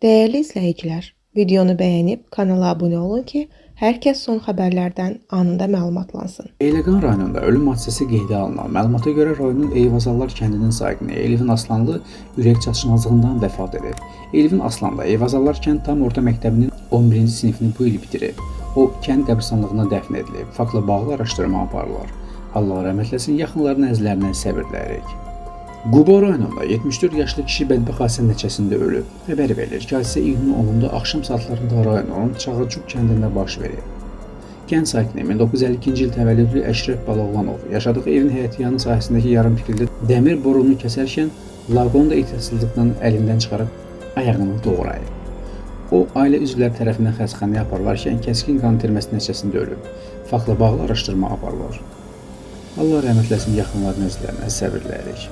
Dəyərli izləyicilər, videonu bəyənib kanala abunə olun ki, hər kəs son xəbərlərdən anında məlumatlansın. Beyləqan rayonunda ölüm hadisəsi qeydə alınan məlumata görə rayonun Eyvazallar kəndinin sakini Elvin Aslanlı ürək çatışmazlığından vəfat edib. Elvin Aslanlı Eyvazallar kənd tam orta məktəbinin 11-ci sinifini bu il bitirib. O kənd qəbirstanlığına dəfn edilib. Faktla bağlı araşdırma aparılır. Allah rəhmət eləsin, yaxınlarının əzlərinə səbir diləyirik. Quba rayonunda 74 yaşlı kişi bədbəxt hadisə nəticəsində ölüb. Xəbər verilir ki, hadisə iyunun 10-da axşam saatlarında rayonun Çağırcuq kəndində baş verib. Kənd sakini 1952-ci il təvəllüdlü Əşrəf Baloğlanov yaşadığı evin həyətyanı sahəsindəki yarım tikilidə dəmir borunu kəsərkən laqonda ehtiyatsızlıqla əlindən çıxarıb ayağını doğrayıb. O, ailə üzvləri tərəfindən xəstəxanaya aparılarkən kəskin qan itirməsi nəticəsində ölüb. Faktla bağlı araşdırma aparılır. Allah rəhmət eləsin, yaxınlarının əzlərinə səbir diləyirik.